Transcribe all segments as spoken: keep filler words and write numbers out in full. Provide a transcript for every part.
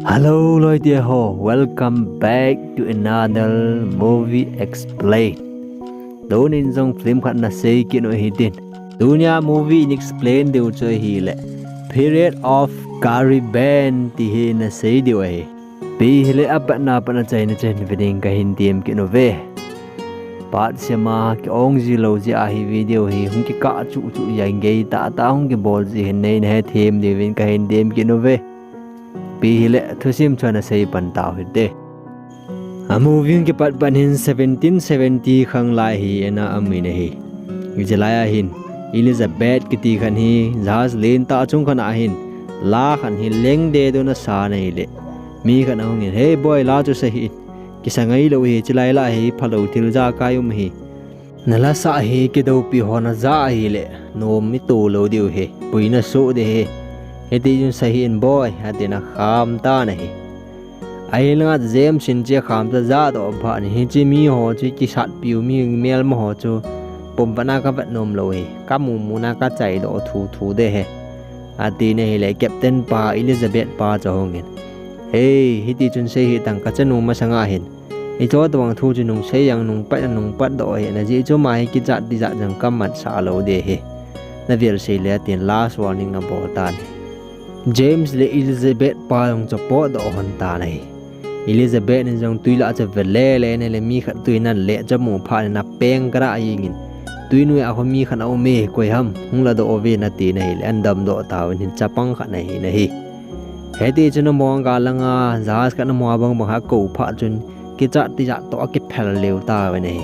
Hello, loite ho. Welcome back to another movie explain. Tunin jong film khat nasei kit u hitin. Tunia movie in explain diu chu ahile Pirates of Caribbean ti hi nasei diu ahi. Ipi hile apatna patna achaina chan ve ding kahin tem kit uve. Part sema ki-ong ji lou jeh a hi video hi hung kikah chuh chuh jeng gei tah tah hung kibol ji hin neina hethem diuvin kahin tem kit uve. Ipi hile thusim chu nasei pan tau hite. A movie hung kipat pan hin seventeen seventy khang lai hi ana um in ahi. Hiche lai a hin Elizabeth kiti khat hi jahaj lentah chung khat a hin la khat hi leng dedon asa in ahile, mi khat ahungin, "Hey boy, la chu sa hih in. Kisa ngai lou hi, hiche lai la hi phalou thil jakai um ahi. Nalasah hi kidoupi hon aja ahile nom ito lou diu ahi, boina soh ding ahi. Hiti chun sa hih in boy," atin akham tan ahi. Ahinla James in hiche akham chu ajah doh phat in, "Hiche mi ho chu kisatpiu mi melma ho chu pumpat na kavet nom lou ahi, kamu mu na kachai doh thu thu ding ahi," atin ahile Captain pa Elizabeth pa chu ahungin, "Hey, hiti chun sei hih tan, kachanu masanga hin hiche tobang thu chu nung sei jeng, nung pat jeng, nung pat doh ahi, ajeh chu ama hi kijat tijat jeng kamat sah lou ding ahi. Navel sei le," atin last warning abol tan ahi. James le Elizabeth pa jong chu apotdoh lhon tan ahi. Elizabeth in jong twi lah chu ave le le in ahile mi khat twi nan le chu amu phat in apeng kara jengin, "Twi noi a khu mi khat aume, koi ham, hung ladoh uvin," atin ahile ana damdoh tauvin hin chapang khat ahin ahi. Hiti chun amaho gal langa jahaj khat amaho bang bang akou phat chun kichat tijat toh akiphel lheh tauvin ahi.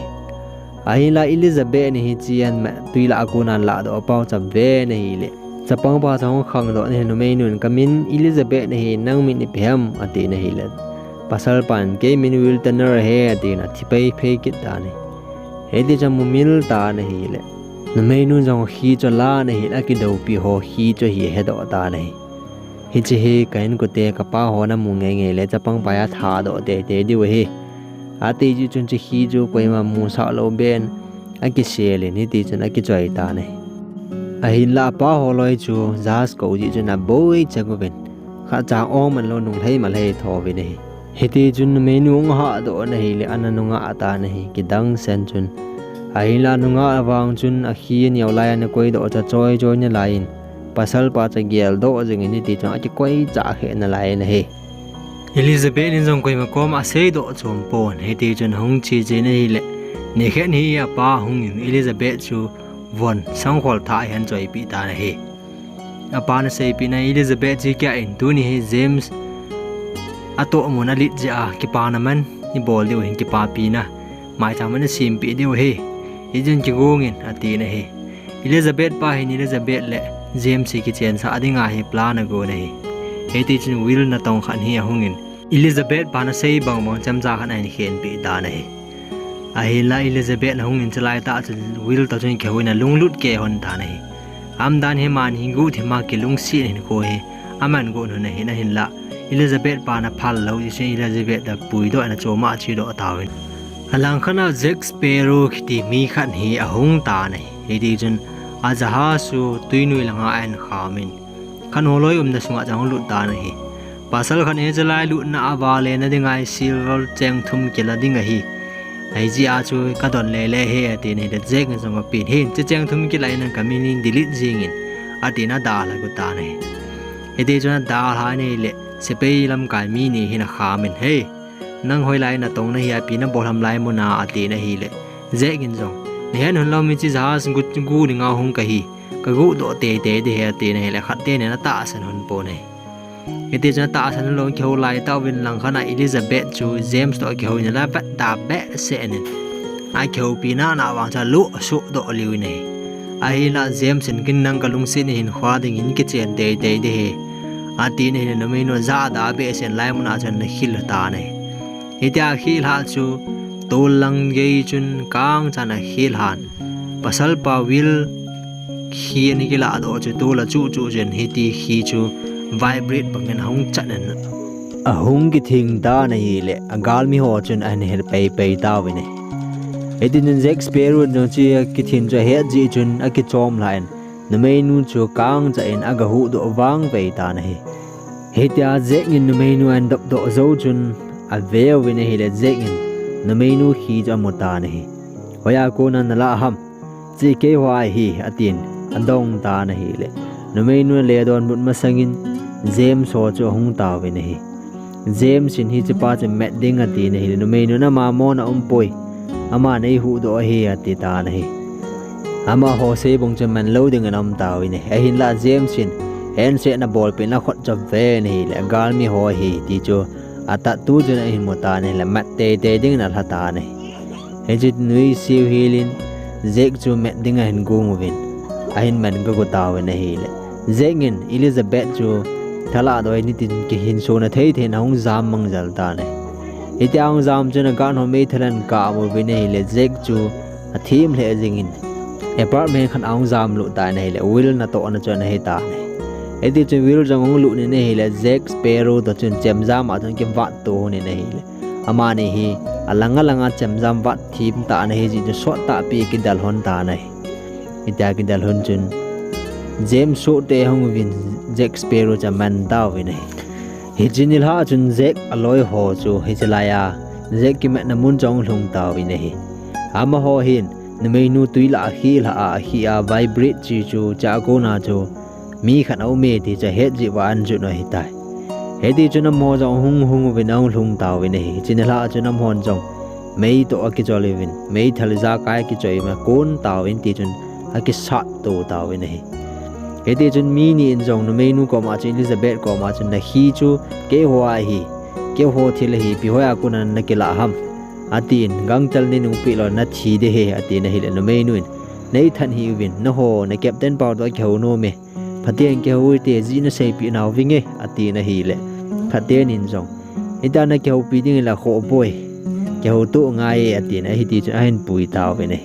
Ahinla Elizabeth in hiche ama twi lah a kon a ana ladoh pau chu aven ahile, chapang pa chu ahung khangdoh in ahi, "Numei nun, kamin Elizabeth ahi, nang min ipi ham?" atin ahile, pasal pan, "Kei min Will Turner ahi," atin athi pei pei kit tan ahi. Hiti chun amumil tan ahile, numei nun jong khi chu alan ahile akidoupi ho khi chu ahi ahedoh tan ahi. "Hiche hi ka inkote kapa hon amu ngei ngei le chapang pa hi athadoh tei tei diu ahi," ati jeh chun hiche khi chu koima musah lou ben akisel in hiti chun akichoi tan ahi. Ahinla apa holoi chu jahaj kou jeh chun aboi cheh uvin, khatcha ong man lou nung lhei ma lhei thouvin ahi. Hiti chun numeinu ahahdoh in ahile ana nungah tan ahi, kidang sen chun. Ahinla nungah vang chun akhi aneo lai ana koidoh chu achoi choi nalai in, pasal pa chu ageldoh jingin hiti chun akikoi chah kheh nalai in ahi. Elizabeth in jong koima koma aseidoh chom pon, hiti chun ahung che che in ahile, nikhat hi apa hungin Elizabeth chu von sangkhol thah hi ahin choipeh tan ahi. Apan aseipeh na Elizabeth chu kia in tuni hi James atoh mun alet jeh a kipana man ibol diu ahin, kipapina maicham man isempeh diu ahi. Hijeh in kigong in atin ahi. Elizabeth pa hin Elizabeth le James hi kichensah dinga hi plan agon ahi. Hiti chun Will natong khat hi ahungin Elizabeth pan asei bang bang chemcha khat ahin khenpeh tan ahi. Ahinla Elizabeth ahungin chulai tah chun Will toh chun kihou in alunglut kei lhon tan ahi. Aumdan hi aman hi guhthima kilungset in hinkho hi aman got lhon ahin, ahinla Elizabeth pan aphal lou jeh chun Elizabeth apuidoh in achoma achedoh tauvin. Alangkhat a Jack Sparrow kiti mi khat hi ahung tan ahi. Hiti chun ajahaj chu twinoi langa ahin kham in, khat holoi umna sunga chu ahung lut tan ahi. Pasal khat hi chulai lutna a vale na dinga silver cheng thum kila ding ahi. Hijeh a chu kadon lele e atin ahile Jack in jong apen, "Hiche cheng thum kila in nang kamin in delete jingin," atin adalha got tan ahi. Hiti chun adalha in ahile sepai lamkai mi ni hin akham in, "Hei, nang hoilai natong nahi, ipi nabol ham lai muna?" atin ahile, Jack in jong, "Nahet lhon lou, hiche jahaj gu, gu dinga hung kahi, kaguhdoh tei tei ding ahi," atin ahile khat teni in atahsan lhon pon ahi. Hiti chun atahsan lhon lou kihou lai tauvin langkhat a Elizabeth chu James toh kihou in ala vetda behseh in akihoupi nana vang chu alu asuhdoh liu in ahi. Ahinla James in kin nang kalungset in hinkho dingin kichen tei tei ding ahi, atin ahile numeinu ajahda behseh in laimun a chun ana khel tan ahi. Hitia akhel lhah chu tol lang gei chun kangchan akhel lhan. Pasal pa Will khi ana kiladoh chu tol achuh chuh chun hiti khi chu vibrate bangin ahung chat in ahung kithing tan ahile agalmi ho chun ahin het pei pei tauvin ahi. Hiti chun Jack Sparrow in jong hiche kithing chu ahet jeh chun akichom lhan numeinu chu kangchan agahuhdoh vangvei tan ahi. Hitia Jack in numeinu ahin dopdoh jou chun, aveu vin ahile Jack in numeinu khi chu amu tan ahi. Hoiya kona nalah ham? Chi keiho ahi, atin, adong tan ahile. Numeinu ale adonbut masangin, James ho chu ahung tauvin ahi. James in hichepa chu mat ding atin ahile, numeinu ama mona umpoi. Ama neihuhdoh ahi, ati tan ahi. Amaho seibung chu manlou dingin aum tauvin ahi. Ahinlah James in, handshake nabolpeh nakhut chu aven ahile, agalmi ho ahi, ti chu, atattoo chun ahin mu tan ahile, mat teitei dingin alha tan ahi. Hiche nuiseu helin, Jack chu mat ding ahin gong uvin, ahin man gago tauvin ahile. Jack in Elizabeth chu thalah doi nitin kihinsona theithei in ahung jam mangjal tan ahi. Hitia ahung jam chun aguard ho meithal in akap uvin ahile, Jack chu athem lheh jengin, apartment khat ahung jamlut tan ahile, Will natohna chu ana hitan ahi. Hitichun Will jong ahung lut in ahile, Jack Sparrow toh chun chemjam a chun kivat to lhonin ahile, amani hi alang alanga chemjam vat them tah ana hijeh chun sottahpi kidel lhon tan ahi. Hitia kidel lhon chun, James sohte ahung uvin, Jack Sparrow chu aman tauvin ahi. Hiche nilhah chun Jack aloiho chu hiche laiya, Jack kimatna mun chu ahung lhung tauvin ahi. Amaho hin, numeinu twi lah a khi lhah a, akhia vibrate che chu, chua kona chu mi khat aume ti chu ahet jeh uva ahin jot u ahitai. Hitichun amaho jong ahung hung uvin ahung lhung tauvin ahi. Hiche nilhah chun amahon jong mei toh akichol uvin, meithal ijakai akichoi uvin, akon tauvin tichun akisat to tauvin ahi. Hitichun mi ni in jong numeinu koma chun, Elizabeth koma chun, nakhi chu keiho ahi, keiho thil ahi, ipi hoiya kona nakilah ham? Atin, gangtah in neinumpeh lou nathi ding ahi, atin ahile numeinu in, neithat hih uvin, nangho na captain pa toh kihou nom e, phaten kihou hite, jeh naseipeh nau vinge, atin ahile, phaten in jong, hitia nakihoupi ding la khoh poi, kihouto ngai e, atin ahi, hitichun ahin pui tauvin ahi.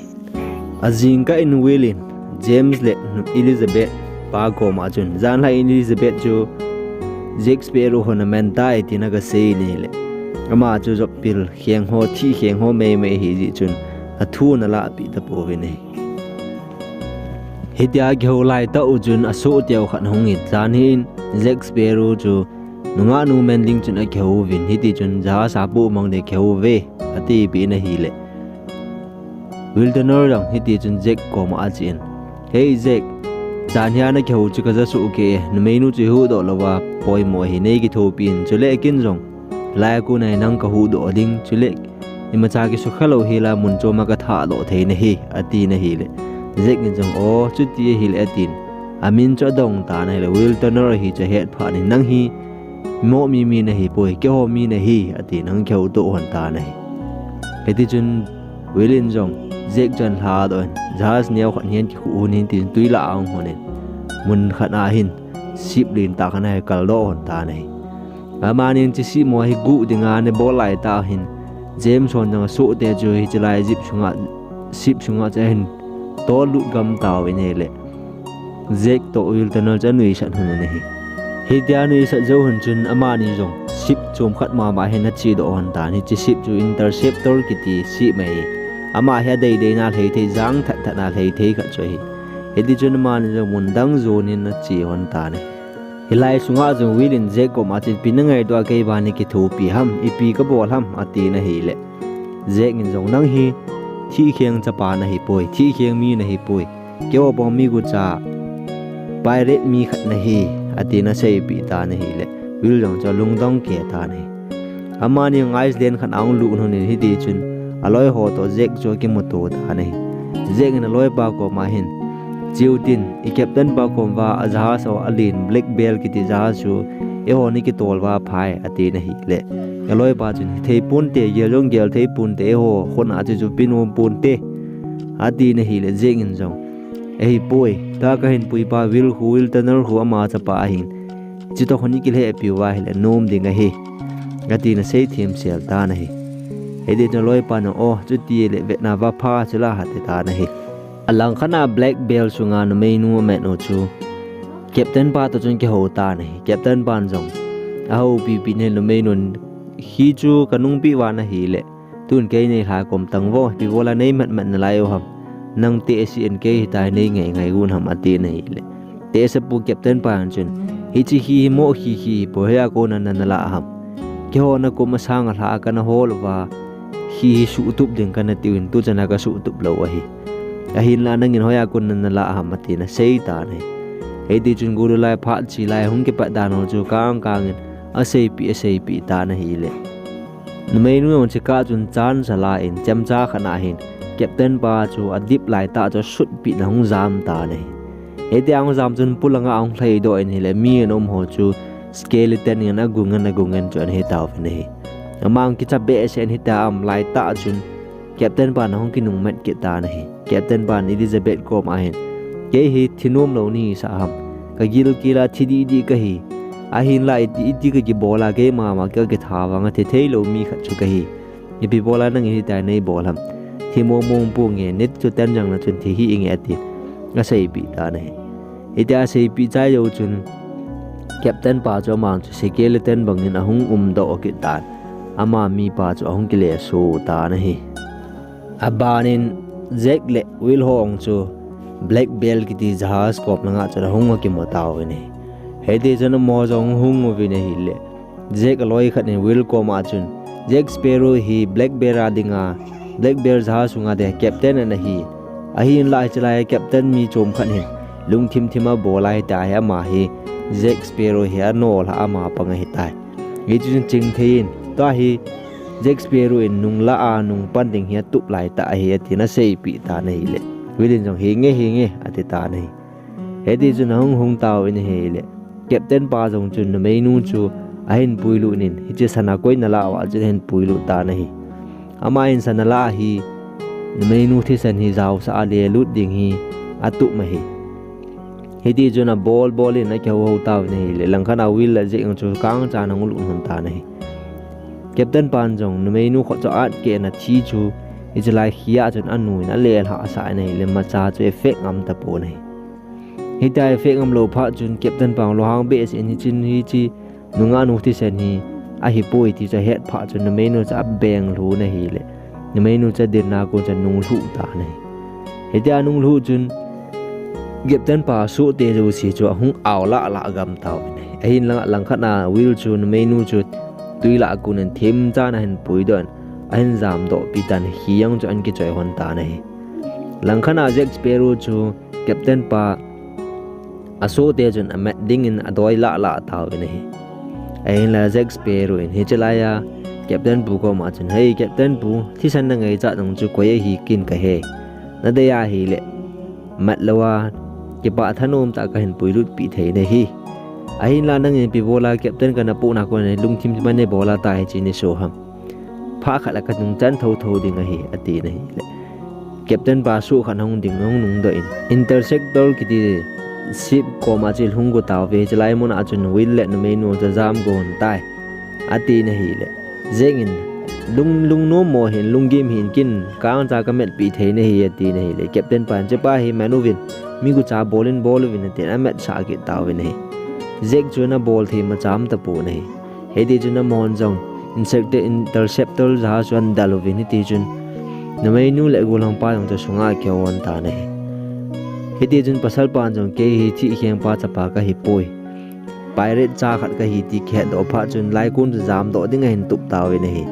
Ajingkah in Will in James le Elizabeth pa koma chun, janhi Elizabeth chu Jack Sparrow hon aman tai tin agasei in ahile, ama chu jopil kheng ho, thih kheng ho meimei ahijeh chun athu analahpeh tapouvin ahi. Hitia kihou laitah u chun asohte u khat ahungin, janhi in Jack Sparrow chu nungahnu man ding chun akihouvin, hitichun jahaj a apoh mang ding akihouve, atipeh in ahile, Will Turner jong hitichun Jack koma achen, Hei Jack, janhia nakihou chu kaja soh kei e, numeinu chu ihuhdoh louva poimo ahi, neikithopi in, chule ken jong hilai a kona hi nang kahuhdoh ding, chule imacha kisukha lou hela mun choma kathahdoh thei nahi, atin ahile, Jack in jong, O, chuti ahile, atin, amin chu adong tan ahile, Will Turner ahi chu ahet phat in, Nang hi moh mi mi nahipoi, keiho mi nahi, atin ahung kihouto lhon tan ahi. Hitichun Will in jong Jack chu ahin lhadoh in, jahaj neo khat hi ahin kikhuh un, hitin twi lah a ahung lhon in, mun khat a hin ship lentah khat ana kikaldoh lhon tan ahi. Amanin hiche ship mo hi guh dinga ana bol laitah hin, James hon jong asohte chu hiche lai ship sunga, ship sunga chu ahin tollut gam tauvin ahile, Jack toh Will Turner chu anuisat lhon in ahi. Hitia anuisat jou lhon chun amani jong ship chom khat mama hin achedoh lhon tan, hiche ship chu Interceptor kiti ship ahi. Ama hi adeideina lhai thei, jang thatthat na lhai thei khat chu ahi. Hitichun amani jong mun dang jon in ache lhon tan ahi. Hilai sunga jong Will in Jack koma chun, Ipi nangaidoh a keiva nakithopi ham, ipi kabol ham, atin ahile, Jack in jong, Nang hi thihkheng chapa nahipoi, thihkheng mi nahipoi, keiho bang mi gucha pirate mi khat nahi, atin aseipeh tan ahile, Will jong chu alungdong kei tan ahi. Amani jong Iceland khat a ahung lut lhon in, hitichun aloiho toh Jack chu akimuto tan ahi. Jack in aloipa koma hin, Cheutin, i captain pa koma jahaj ho alen, Black Pearl kiti jahaj chu eihon ikitol uva phai, atin ahile, aloipa chun, Hithei ponte, gel jong gel thei ponte, eiho khut a chu chu penom ponte, atin ahile, Jack in jong, Ahipoi, tua kahin puipa Will khu, Will Turner khu ama chapa ahin, chutoh khun ikilhehpi uva ahile nom ding ahi, atin aseithem sel tan ahi. Hitichun aloipan jong, O, chutile vetna va pha chula, ati tan ahi. Alangkhat a Black Pearl sunga numeinu amat u chu captain pa toh chun kihou tan ahi. Captain pan jong ahoupipi in ahile numeinun, Hichu kanungpeh uva nahile, tun kei neilha kom tang vo, ipi bola neimatmat nalai u ham? Nang tehse in kei hitia neingaingai un ham, atin ahile, Tehsepu captain pan chun, Hiche hi mo hi hi po hea kona nana lah ham. Keiho na kum asang alha kana hol uva. Hi hi suhtup ding kana tiuvin tuchan a kasuhtup lou ahi. Ahinla nangin hoiya kona nana lah ham atin asei tan ahi. Hiti chun gulu lai phat chi lai hung kipat dan ho chu kang kangin aseipi aseipi tan ahile. Numeinu jong chekah chun chan sala in chemcha khat na hin Captain pa chu adip lai tah chu asutpi na hung jam tan ahi. Hiti ahung jam chun pulanga ahung lhaidoh in ahile mi ana um ho chu skeleton ngen agung ngen agung ngen chu ana hi tauvin ahi. Amang kicha behseh in hiti a um lai tah chun Captain pan ahung kinungmat kit tan ahi. Captain pan Elizabeth koma hin, kei hi thi nom lou nahisah ham. Ka gilkel a thi didi kahi. Ahinla iti, iti ka kibol a keima ma ka kitha vang a thi thei lou mi khat chu kahi. Ipi bol a nangin hitia nei bol ham. Thi mong mong ponge, nei chu ten jang na chun thi hih inge atin aseipi tan ahi. Hitia aseipi chai jou chun Captain pa chu amang chu skeleton bangin ahung umdoh kit tan. Ama mipa chu ahung kile so tan ahi. Abanin Jack le Will ho jong chu Black Pearl kiti jahaz kom langa chun ahung akimu tauvin ahi. Hiti chun amaho jong hung uvin ahile. Jack aloi khat in Will koma chun, Jack Sparrow hi Black Pearl a dinga, Black Pearl jahaz sunga dinga captain ana hi. Ahinla hiche lai a captain mi chom khat hin lungthim thim a bol a hitia hi ama hi Jack Sparrow hi anol a ama pang ahitai. Hichu chun chingthei in, tua hi Jack Sparrow in nung la a nung pan ding hi atup lai tah ahi atin aseipi tan ahile. Will in jong, henge, henge, ati tan ahi. Hiti chun ahung hung tauvin ahile. Captain pa jong chun numeinu chu ahin puilut in, hiche sana koi nalah uva chun ahin puilut tan ahi. Ama hin sana lah hi numeinu thisan hi jaosah a lelut ding hi atup ahi. Hiti chun abol bol in akihou hou tauvin ahile, langkhat a Will le Jack jong chu kangchan ahung lut lhon tan ahi. Captain pan jong numeinu khut chu atkeh in athi chu, hiche lai hi a chun anu in alelhah sah in ahile, imacha chu effect ngam tapon ahi. Hitia effect ngam lou phat chun Captain pan lunghang behseh in hiche, hiche nungah nu thisan hi ahipoi ti chu ahet phat chun numeinu chu abeng lhun ahile. Numeinu chu adinna kon chu anung lhuh tan ahi. Hitia anung lhuh chun Captain pa sohte jouse chu ahung ao lah lah gam tauvin ahi. Ahinla langkhat a Will chu numeinu chu twi lah a kon in themcha in ahin puidoh in ahin jamdoh pi tan, hi jong chu ahin kichoi lhon tan ahi. Langkhat a Jack Sparrow chu Captain pa asohte chun amat dingin adoi lah lah tauvin ahi. Ahinla Jack Sparrow in hiche lai a Captain pu koma chun, hei Captain pu, thisan nangaichat jong chu koi ahi ken kahe. Nadei ahile mat lou a kipah thanom tah a kahin puilut pi thei nahi. Ahinla nangin ipi bol a Captain kana pohna kon a lungthim thim a nei bol a tua hiche nei so ham. Phat khat a kanungchan thotho ding ahi, atin ahile. Captain pa soh khat ahung ding, ahung nungdoh in, Interceptor kiti ship koma chu ahung go tauve, hiche lai mun a chun Will le numeinu chu ajam go lhon tai, atin ahile. Jack in, lung, lungnom mo hih in, lunggim hih in, ken kangcha kamatpi thei nahi, atin ahile. Captain pan, hichepa hi man uvin, mi gucha bol in bol uvin, atin amatsah kit tauvin ahi. Jack chu ana bol thei imacha um tapon ahi. Hiti chun amahon jong Interceptor, Interceptor jahaz chu ahin del uvin, hiti chun numeinu le gollhangpa jong chu asunga akihou lhon tan ahi. Hiti chun pasalpan jong kei hi thihkhengpa chapa kahipoi, pirate cha khat kahi ti kihetdoh phat chun laikon chu jamdoh ding ahin tup tauvin ahi.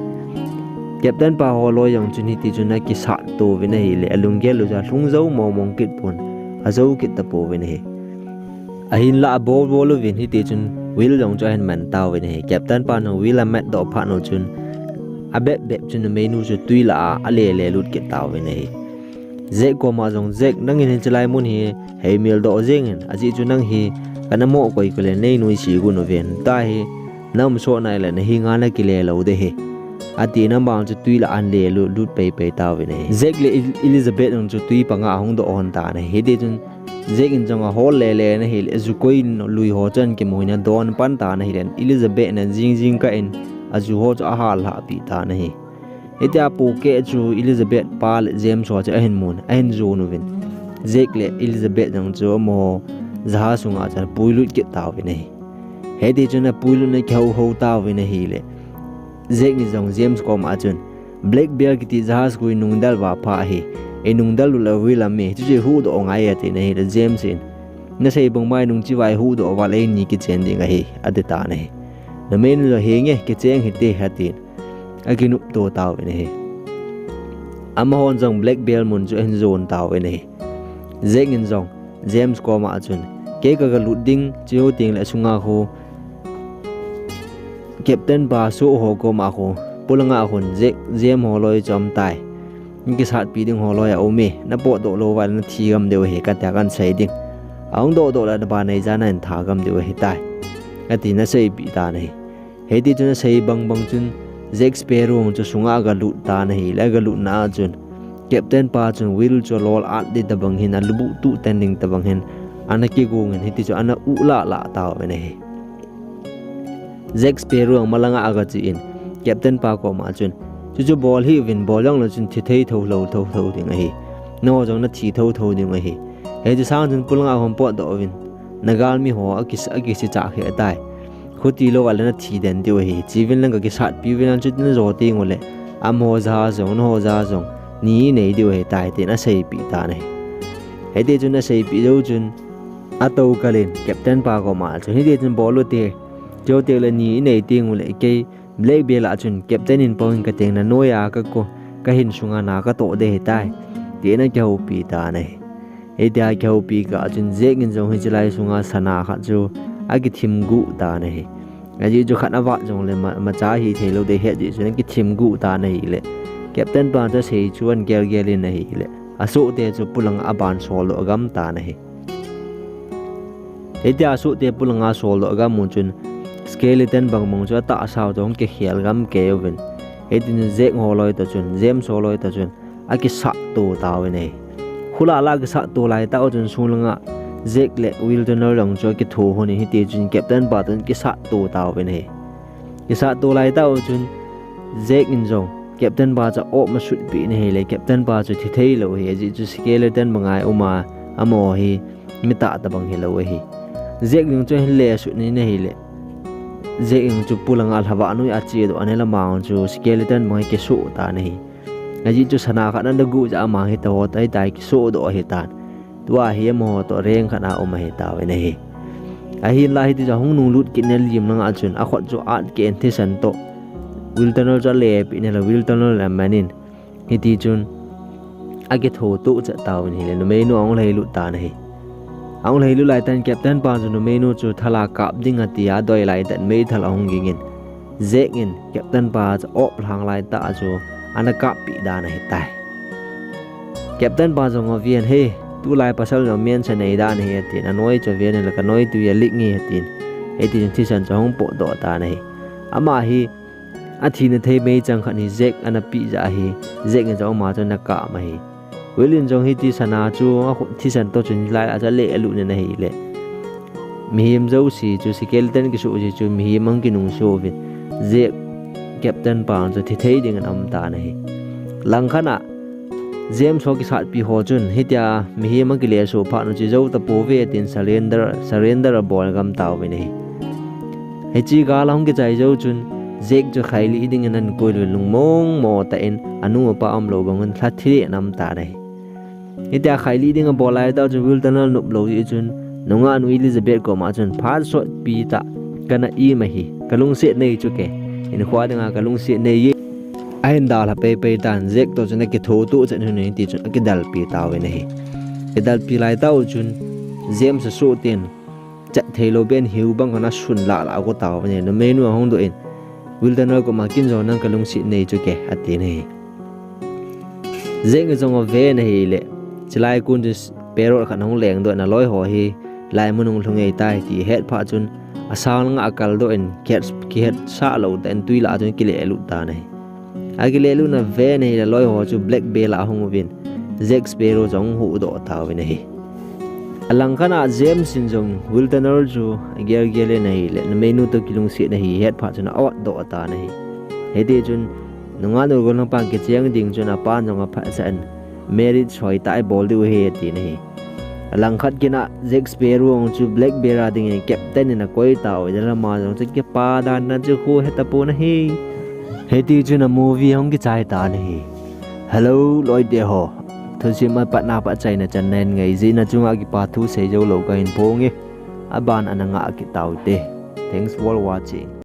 Captain pa holoi jong chun hiti chun akisat to uvin ahile, alunggel u chu alhung jou mong mong kit pon, ajou kit tapouvin ahi. Ahinla abol bol uvin hiti chun Will jong chu ahin man tauvin ahi. Captain pan jong Will amatdoh phat u chun abep bep chun numeinu chu twi lah a alele lut kit tauvin ahi. Jack koma jong, Jack, nangin hiche lai mun hi heimil doh jeng in, ajeh chu nang hi kana mo koi koi le nei nuisat got uvin, tua hi na um sot nai le nahenga nakile lou ding ahi, atin amavang chu twi lah a ahin lelut lut pei pei tauvin ahi. Jack le El-, Elizabeth jong chu twi panga ahung doh lhon tan ahi. Hiti chun Jack in jong ahol lele in ahile, ju koi in lui ho chu ahin kimu in adon pan tan ahile, Elizabeth in jing jing kah in aju ho chu ahal lhah pi tan ahi. Hitia pohkeh chu Elizabeth pa le James ho chu ahin mun, ahin jon uvin, Jack le Elizabeth jong chu amaho jahaz sunga chun apuilut kit tauvin ahi. Hiti chun apuilut in akihou hou tauvin ahile, Jack in jong James koma chun, Black Pearl kiti jahaz khu inungdel uva pha ahi, inungdel lut le Will aum e, chuche huhdoh ngai e, atin ahile James in, Nasei bang mai nung chivai huhdoh val eini kichen ding ahi, ati tan ahi. Numeinu jong henge, kicheng hite, atin. Akinopto tauvin ahi. Amahon jong Black Belt mun chu ahin jon tauvin ahi. Jack in jong James koma chun, kei kagalut ding, chuteng le asunga khu Captain pa soh ho koma khu, polanga khun Jack, James ho loi chu aum tai. Kisatpi ding ho loi aum e, napotdoh lou uva nathi gam diu ahi, katia kahin sei ding. Ahung dohdoh le napa neija nahin tha gam diu ahitai, atin aseipeh tan ahi. Hiti chun asei bangbang chun Jack Sparrow chu sunga agalut tan ahile, agalutna a chun Captain pa chun Will chu alol at ding tobang hin, alubuh tuh ten ding tobang hin, ana kigong in hiti chun ana uh lahlah tauvin ahi. Jack Sparrow jong malanga agache in, Captain pa koma chun, chuchu bol hih uvin, bol jongle chun thi thei thotho thotho ding ahi. Nangho jong nathi thotho ding ahi. Hiche sang chun polanga hung potdoh uvin, nagalmi ho akis-, akisichah kheh tai. Khuti lou a le nathi den diu ahi. Cheuvin lang kakisatpi uvin lang, chuti najo tengule amaho jal jong, nangho jal jong ni inei diu ahitai, tin aseipeh tan ahi. Hiti chun aseipeh jou chun, atoukal in Captain pa koma chun, hiti chun bol ute, chuteng le ni inei tengule kei Black Belt a chun Captain in pang in kateng, nanoiya kako, kahin sunga na katoh ding ahitai, tin akihoupi tan ahi. Hitia akihoupi kah chun Jack in jong hiche lai sunga sana khat chu akithim guh tan ahi. Ajeh chu khat avat jongle ma-, imacha hithei lou ding ahi jeh chun akithim guh tan ahile, Captain pa chu asei chu ahin gelgel in ahile, asohte chu polanga aban soldoh agam tan ahi. Hitia asohte polanga soldoh agam u chun skeleton bangbang chu atahsa u toh hung kikhel gam kei uvin, hiti chun Jack ho loi toh chun, James ho loi toh chun akisatto tauvin ahi. Khulala akisatto laitah u chun sunglanga Jack le Will Turner jong chu akitho lhon in, hiti chun Captain pa toh kisatto tauvin ahi. Kisatto laitah u chun Jack in jong Captain pa chu a-op masutpeh in ahile, Captain pa chu thi thei lou ahi, ajeh chu skeleton banga um a, amaho hi mi tah tobang hilou ahi. Jack jong chu ahin lesut in ahile, Jack jong chu polanga lhavah noiya achedoh in, alang lama chu skeleton bang hi kisoh tan ahi. Ajeh chu sana khat ana guh jeh a ama hi taho tai tai kisohdoh ahitan. Tua hi amaho toh rank khat a um ahitauvin ahi. Ahinla hiti chun ahung nunglut kit in alim langa chun akhut chu atkeh in thisan toh Will Turner chu alepeh in ahile, Will Turner le amanin hiti chun akitho tohchet tauvin ahile, numeinu ahung lhailut tan ahi. Ahung lhailut laitah in Captain pa chu numeinu chu thal a kap ding atia adoi laitah in meithal ahung ging in, Jack in Captain pa chu a-op lhang laitah a chu ana kappeh dan ahitai. Captain pa jong aven, hei, tulai pasal jong mensa nei dan ahi, atin, anoi chu aven le, kanoi tui a leak nge, atin. Hiti chun thisan chu ahung potdoh tan ahi. Ama hi athina thei meichang khat hi Jack ana peh jeh ahi, Jack in jong ama chu ana kap ahi. Will in jong hiti sana chu akhu-, thisan toh chun lai a chu alelut in ahile, mihem jouse chu skeleton kisoh jeh chun mihem ahung kinungso uvin, Jack, Captain pa chu thi thei dingin aum tan ahi. Langkhat a James ho kisatpi ho chun hitia mihem akilesoh phat u chu jou tapouve, tin surrender, surrender abol gam tauvin ahi. Hiche gal ahung kichai jou chun Jack chu khailih dingin ahin koi uvin, lungmong mo tah in anu apa umlou bangun lhathi leh in aum tan ahi. Hitia khailih ding abol laitah chun Will Turner nop lou jeh chun nungah nu Elizabeth koma chun, phat sotpi tah kana im ahi, kalungset nei chu ke, hinkho dinga kalungset nei e. Ahin dalha peipei tan, Jack toh chun akitho tohchet lhon in hiti chun akidalpi tauvin ahi. Kidalpi laitah u chun James asoh ten chat theilou ben hiu bang kana sun lahlah ago tauvin ahi. Numeinu ahung doh in, Will Turner koma, ken jong nang kalungset nei chu ke, atin ahi. Jack in jong aven ahile, chulai kon chun parrot khat ahung lengdoh in, aloi ho hi laimun hung lhung ngei tai ti ahet phat chun asang langa akaldoh in, kihet, kihetsah lou tah in twi lah a chun akilelut tan ahi. Akilelut in aven ahile, aloi ho chu Black Belt a ahung uvin, Jack Sparrow chu ahung huhdoh tauvin ahi. Alangkhat a James in jong Will Turner chu agelgel in ahile, numeinu toh kilungset ahi ahet phat chun a-otdoh tan ahi. Hiti chun nungah nu gollhangpa kicheng ding chun apan jong aphatsah in, marriage hoitah ibol diu ahi, atin ahi. Alangkhat kit a Jack Sparrow jong chu Black Belt a dingin captain in akoi tauvin, ama jong chu kipa dan na chu khu hetapon ahi. Hiti chun a movie ahung kichai tan ahi. Hello, loite ho. Thusim a patna pat achaina chan nahin ngai jeh in nachunga kipa thu seijou lou kahin phonge. Aban ana ngah kit taute. Thanks for watching.